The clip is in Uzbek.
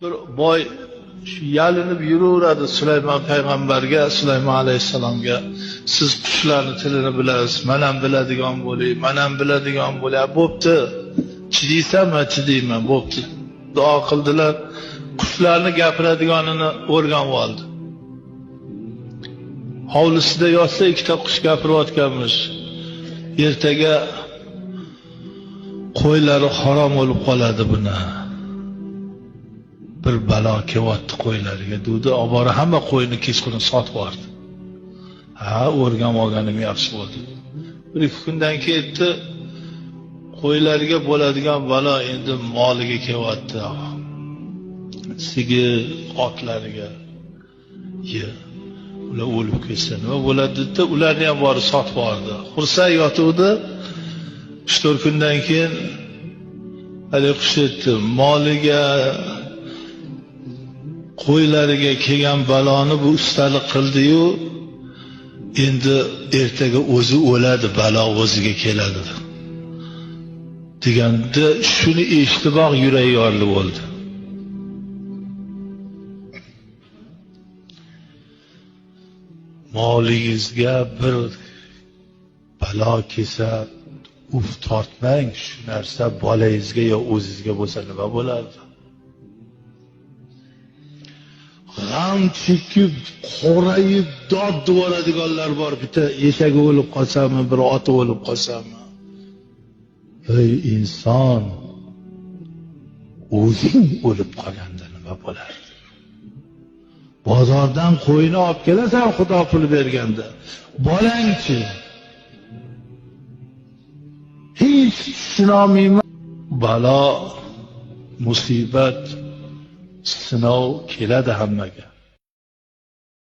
Bir boy shu yalinib yuraveradi Sulaymon payg'ambarga, Sulaymon alayhissalomga, siz qushlarni tilini bilasiz, men ham biladigan bo'lay, men ham biladigan bo'lay. Bo'pti. Chidaysanmi? Chidayman, bo'pti. Duo qildilar. Qushlarni gapiradiganini o'rganib oldi. Hovlisida yotsa ikkita qush gapirayotganmish. Ertaga qo'ylari harom bo'lib qoladi buni. Bir balo kelyapti qo'ylariga dedi. Obora hamma qo'yni kechqurun sotib yubordi. Ha, o'rganib olganim yaxshi bo'ldi. Bir ikki kundan ketdi. Qo'ylarga bo'ladigan balo endi moliga kelyapti. Sigir, otlariga. Ye. Ular o'lib ketsa nima bo'ladi dedi, ularni ham borib sotib yubordi. Xursand yotuvdi. 3-4 kundan keyin haligi qush aytdi, moliga, qo'ylariga kelgan baloni bu ustalik qildi-yu, endi ertaga o'zi o'ladi, balo o'ziga keladi deganda shuni eshitiboq yuragi yorilib bo'ldi. Molingizga bir balo kelsa uf tortmang, shu narsa bolangizga yo o'zingizga bo'lsa nima bo'lardi? G'am chekib, qorayib, dod devoradiganlar bor. Bitta eshagi o'lib qolsami, bir oti o'lib qolsami. Ey inson, o'zing o'lib qolganda nima bo'lardi? Bozordan qo'yni olib kelasan, Xudo pul berganda. Bolangchi? Hech tushunolmayman. Balo, musibat, sinov keladi hammaga.